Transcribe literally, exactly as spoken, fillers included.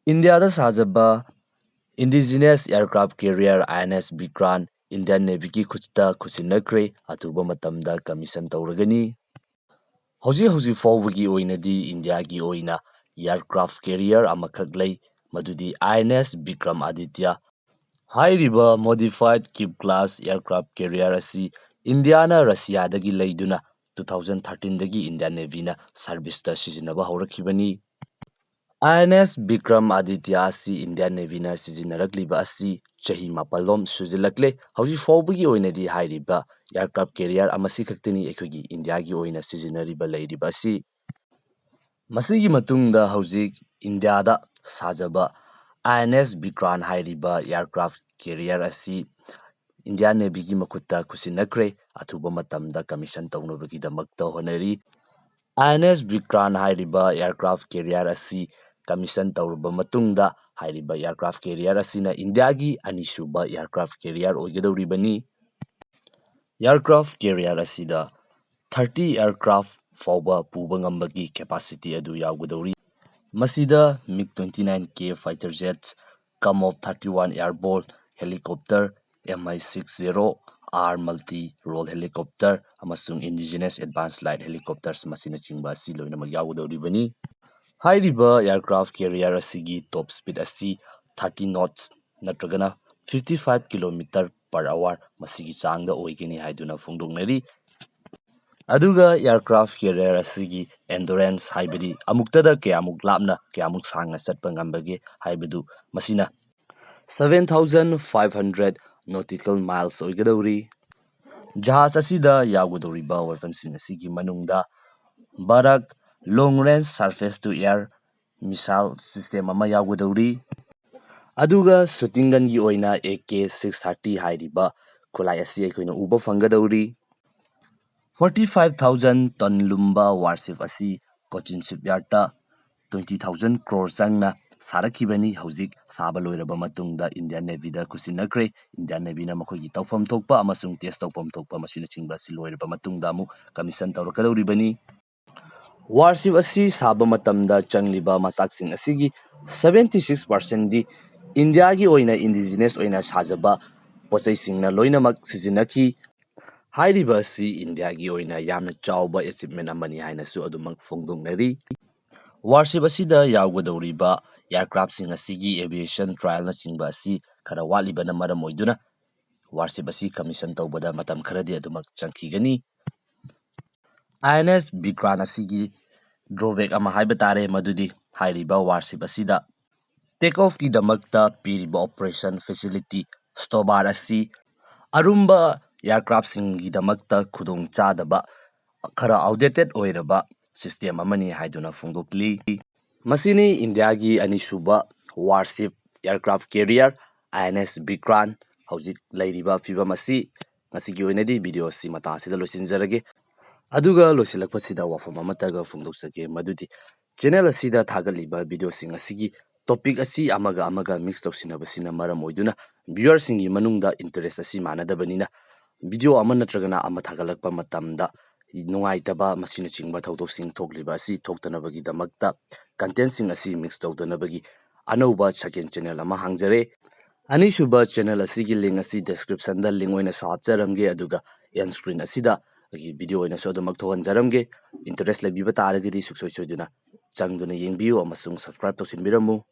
ꯏꯟꯗꯤꯌꯥꯗ ꯁꯥꯖꯕ indigenous aircraft carrier I N S Vikrant Indian Navyꯒꯤ ꯈꯨꯠꯇ ꯈꯨꯠꯁꯤꯟꯅꯈ꯭ꯔꯦ꯫ ꯑꯊꯨꯕ ꯃꯇꯝꯗ commission ꯇꯧꯔꯒꯅꯤ꯫ ꯍꯧꯖꯤꯛ ꯍꯧꯖꯤꯛ ꯐꯥꯎꯕꯒꯤ ꯑꯣꯏꯅꯗꯤ ꯏꯟꯗꯤꯌꯥꯒꯤ ꯑꯣꯏꯅ aircraft carrier ꯑꯃꯈꯛ ꯂꯩ, ꯃꯗꯨꯗꯤ I N S Vikramaditya꯫ ꯍꯥꯏꯔꯤꯕ modified Kyiv class aircraft carrier ꯑꯁꯤ ꯏꯟꯗꯤꯌꯥꯅ ꯔꯁꯤꯌꯥꯗꯒꯤ ꯂꯩꯗꯨꯅ two thousand thirteenꯗꯒꯤ Indian Navyꯅ serviceꯇ ꯁꯤꯖꯤꯟꯅꯕ ꯍꯧꯔꯛꯈꯤꯕꯅꯤ꯫ I N S Vikramaditya ꯑꯁꯤ Indian Navyꯅ ꯁꯤꯖꯤꯟꯅꯔꯛꯂꯤꯕ ꯑꯁꯤ ꯆꯍꯤ ꯃꯥꯄꯜꯂꯣꯝ ꯁꯨꯖꯤꯜꯂꯛꯂꯦ꯫ ꯍꯧꯖꯤꯛ ꯐꯥꯎꯕꯒꯤ ꯑꯣꯏꯅꯗꯤ ꯍꯥꯏꯔꯤꯕ aircraft carrier ꯑꯃꯁꯤ ꯈꯛꯇꯅꯤ ꯑꯩꯈꯣꯏꯒꯤ ꯏꯟꯗꯤꯌꯥꯒꯤ ꯑꯣꯏꯅ ꯁꯤꯖꯤꯟꯅꯔꯤꯕ ꯂꯩꯔꯤꯕ ꯑꯁꯤ꯫ ꯃꯁꯤꯒꯤ ꯃꯇꯨꯡꯗ ꯍꯧꯖꯤꯛ ꯏꯟꯗꯤꯌꯥꯗ ꯁꯥꯖꯕ I N S Vikrant ꯍꯥꯏꯔꯤꯕ aircraft carrier ꯑꯁꯤ Indian Navyꯒꯤ ꯃꯈꯨꯠꯇ ꯈꯨꯠꯁꯤꯟꯅꯈ꯭ꯔꯦ꯫ ꯑꯊꯨꯕ ꯃꯇꯝꯗ commission ꯇꯧꯅꯕꯒꯤꯗꯃꯛꯇ ꯍꯣꯠꯅꯔꯤ꯫ I N S Vikrant ꯍꯥꯏꯔꯤꯕ aircraft carrier ꯑꯁꯤ commission ꯇꯧꯔꯕ ꯃꯇꯨꯡꯗ ꯍꯥꯏꯔꯤꯕ aircraft carrier ꯑꯁꯤꯅ ꯏꯟꯗꯤꯌꯥꯒꯤ ꯑꯅꯤꯁꯨꯕ aircraft carrier ꯑꯣꯏꯒꯗꯧꯔꯤꯕꯅꯤ꯫ Aircraft carrier ꯑꯁꯤꯗ thirty aircraft ꯐꯥꯎꯕ ꯄꯨꯕ ꯉꯝꯕꯒꯤ capacity ꯑꯗꯨ ꯌꯥꯎꯒꯗꯧꯔꯤ꯫ ꯃꯁꯤꯗ MiG twenty-nine K fighter jets, Kamov thirty-one airborne helicopter, M I six zero R multi role helicopter ꯑꯃꯁꯨꯡ indigenous advanced light helicopters ꯃꯁꯤꯅꯆꯤꯡꯕ ꯑꯁꯤ ꯂꯣꯏꯅꯃꯛ ꯌꯥꯎꯒꯗꯧꯔꯤꯕꯅꯤ꯫ ꯍꯥꯏꯔꯤꯕ aircraft carrier ꯑꯁꯤꯒꯤ top speed ꯑꯁꯤ thirty knots ꯅꯠꯇ꯭ꯔꯒꯅ fifty five kilometer per hour ꯃꯁꯤꯒꯤ ꯆꯥꯡꯗ ꯑꯣꯏꯒꯅꯤ ꯍꯥꯏꯗꯨꯅ ꯐꯣꯡꯗꯣꯛꯅꯔꯤ꯫ ꯑꯗꯨꯒ aircraft carrier ꯑꯁꯤꯒꯤ endurance ꯍꯥꯏꯕꯗꯤ ꯑꯃꯨꯛꯇꯗ ꯀꯌꯥꯃꯨꯛ ꯂꯥꯞꯅ ꯀꯌꯥꯃꯨꯛ ꯁꯥꯡꯅ ꯆꯠꯄ ꯉꯝꯕꯒꯦ ꯍꯥꯏꯕꯗꯨ ꯃꯁꯤꯅ seven thousand five hundred nautical miles ꯑꯣꯏꯒꯗꯧꯔꯤ꯫ ꯖꯍꯥꯖ ꯑꯁꯤꯗ ꯌꯥꯎꯒꯗꯧꯔꯤꯕ weaponꯁꯤꯡ ꯑꯁꯤꯒꯤ ꯃꯅꯨꯡꯗ Barak long range surface to air missile system ꯑꯃ ꯌꯥꯎꯒꯗꯧꯔꯤ꯫ ꯑꯗꯨꯒ shooting gunꯒꯤ ꯑꯣꯏꯅ A K six thirty ꯍꯥꯏꯔꯤꯕ ꯈꯨꯠꯂꯥꯏ ꯑꯁꯤ ꯑꯩꯈꯣꯏꯅ ꯎꯕ ꯐꯪꯒꯗꯧꯔꯤ꯫ Forty five thousand ton ꯂꯨꯝꯕ warship ꯑꯁꯤ Cochin shipyardꯇ twenty thousand crore ꯆꯪꯅ ꯁꯥꯔꯛꯈꯤꯕꯅꯤ꯫ ꯍꯧꯖꯤꯛ ꯁꯥꯕ ꯂꯣꯏꯔꯕ ꯃꯇꯨꯡꯗ Indian Navyꯗ ꯈꯨꯠꯁꯤꯟꯅꯈ꯭ꯔꯦ꯫ Indian Navyꯅ ꯃꯈꯣꯏꯒꯤ ꯇꯧꯐꯝ ꯊꯣꯛꯄ ꯑꯃꯁꯨꯡ test ꯇꯧꯐꯝ ꯊꯣꯛꯄ ꯃꯁꯤꯅꯆꯤꯡꯕ ꯑꯁꯤ ꯂꯣꯏꯔꯕ ꯃꯇꯨꯡꯗ ꯑꯃꯨꯛ commission ꯇꯧꯔꯛꯀꯗꯧꯔꯤꯕꯅꯤ꯫ Warship ꯑꯁꯤ ꯁꯥꯕ ꯃꯇꯝꯗ ꯆꯪꯂꯤꯕ ꯃꯆꯥꯛꯁꯤꯡ ꯑꯁꯤꯒꯤ seventy six percentꯗꯤ ꯏꯟꯗꯤꯌꯥꯒꯤ ꯑꯣꯏꯅ indigenous ꯑꯣꯏꯅ ꯁꯥꯖꯕ ꯄꯣꯠꯆꯩꯁꯤꯡꯅ ꯂꯣꯏꯅꯃꯛ ꯁꯤꯖꯤꯟꯅꯈꯤ꯫ ꯍꯥꯏꯔꯤꯕ ꯑꯁꯤ ꯏꯟꯗꯤꯌꯥꯒꯤ ꯑꯣꯏꯅ ꯌꯥꯝꯅ ꯆꯥꯎꯕ achievement ꯑꯃꯅꯤ ꯍꯥꯏꯅꯁꯨ ꯑꯗꯨꯃꯛ ꯐꯣꯡꯗꯣꯛꯅꯔꯤ꯫ Warship ꯑꯁꯤꯗ ꯌꯥꯎꯒꯗꯧꯔꯤꯕ aircraftꯁꯤꯡ ꯑꯁꯤꯒꯤ aviation trialꯅꯆꯤꯡꯕ ꯑꯁꯤ ꯈꯔ ꯋꯥꯠꯂꯤꯕꯅ ꯃꯔꯝ ꯑꯣꯏꯗꯨꯅ warship ꯑꯁꯤ commission ꯇꯧꯕꯗ ꯃꯇꯝ ꯈꯔꯗꯤ ꯑꯗꯨꯃꯛ ꯆꯪꯈꯤꯒꯅꯤ꯫ INS Vikrant ꯑꯁꯤꯒꯤ drawback ꯑꯃ ꯍꯥꯏꯕ ꯇꯥꯔꯦ, ꯃꯗꯨꯗꯤ ꯍꯥꯏꯔꯤꯕ warship ꯑꯁꯤꯗ take offꯀꯤꯗꯃꯛꯇ ꯄꯤꯔꯤꯕ operation facility STOVAR ꯑꯁꯤ ꯑꯔꯨꯝꯕ aircraftꯁꯤꯡꯒꯤꯗꯃꯛꯇ ꯈꯨꯗꯣꯡ ꯆꯥꯗꯕ, ꯈꯔ outdated ꯑꯣꯏꯔꯕ system ꯑꯃꯅꯤ ꯍꯥꯏꯗꯨꯅ ꯐꯣꯡꯗꯣꯛꯂꯤ꯫ ꯃꯁꯤꯅꯤ ꯏꯟꯗꯤꯌꯥꯒꯤ ꯑꯅꯤꯁꯨꯕ warship aircraft carrier INS Vikrant ꯍꯧꯖꯤꯛ ꯂꯩꯔꯤꯕ ꯐꯤꯕꯝ ꯑꯁꯤ꯫ ꯉꯁꯤꯒꯤ ꯑꯣꯏꯅꯗꯤ video ꯑꯁꯤ ꯃꯇꯥꯡ ꯑꯁꯤꯗ ꯂꯣꯏꯁꯤꯟꯖꯔꯒꯦ꯫ ꯑꯗꯨꯒ ꯂꯣꯏꯁꯤꯜꯂꯛꯄꯁꯤꯗ ꯋꯥꯐꯝ ꯑꯃꯠꯇꯒ ꯐꯣꯡꯗꯣꯛꯆꯒꯦ, ꯃꯗꯨꯗꯤ channel ꯑꯁꯤꯗ ꯊꯥꯒꯠꯂꯤꯕ videoꯁꯤꯡ ꯑꯁꯤꯒꯤ topic ꯑꯁꯤ ꯑꯃꯒ ꯑꯃꯒ mix ꯇꯧꯁꯤꯟꯅꯕꯁꯤꯅ ꯃꯔꯝ ꯑꯣꯏꯗꯨꯅ viewerꯁꯤꯡꯒꯤ ꯃꯅꯨꯡꯗ interest ꯑꯁꯤ ꯃꯥꯟꯅꯗꯕꯅꯤꯅ video ꯑꯃ ꯅꯠꯇ꯭ꯔꯒꯅ ꯑꯃ ꯊꯥꯒꯠꯂꯛꯄ ꯃꯇꯝꯗ ꯅꯨꯡꯉꯥꯏꯇꯕ ꯃꯁꯤꯅꯆꯤꯡꯕ ꯊꯧꯗꯣꯛꯁꯤꯡ ꯊꯣꯛꯂꯤꯕ ꯑꯁꯤ ꯊꯣꯛꯇꯅꯕꯒꯤꯗꯃꯛꯇ contentꯁꯤꯡ ꯑꯁꯤ mix ꯇꯧꯗꯅꯕꯒꯤ ꯑꯅꯧꯕ second channel ꯑꯃ ꯍꯥꯡꯖꯔꯦ꯫ ꯑꯅꯤꯁꯨꯕ channel ꯑꯁꯤꯒꯤ link ꯑꯁꯤ descriptionꯗ link ꯑꯣꯏꯅꯁꯨ ꯍꯥꯞꯆꯔꯝꯒꯦ, ꯑꯗꯨꯒ end screen ꯑꯁꯤꯗ ꯑꯩꯒꯤ video ꯑꯣꯏꯅꯁꯨ ꯑꯗꯨꯃꯛ ꯊꯣꯛꯍꯟꯖꯔꯝꯒꯦ꯫ Interest ꯂꯩꯕꯤꯕ ꯇꯥꯔꯒꯗꯤ ꯁꯨꯡꯁꯣꯏ ꯁꯣꯏꯗꯨꯅ ꯆꯪꯗꯨꯅ ꯌꯦꯡꯕꯤꯌꯨ ꯑꯃꯁꯨꯡ subscribe ꯇꯧꯁꯤꯟꯕꯤꯔꯝꯃꯨ꯫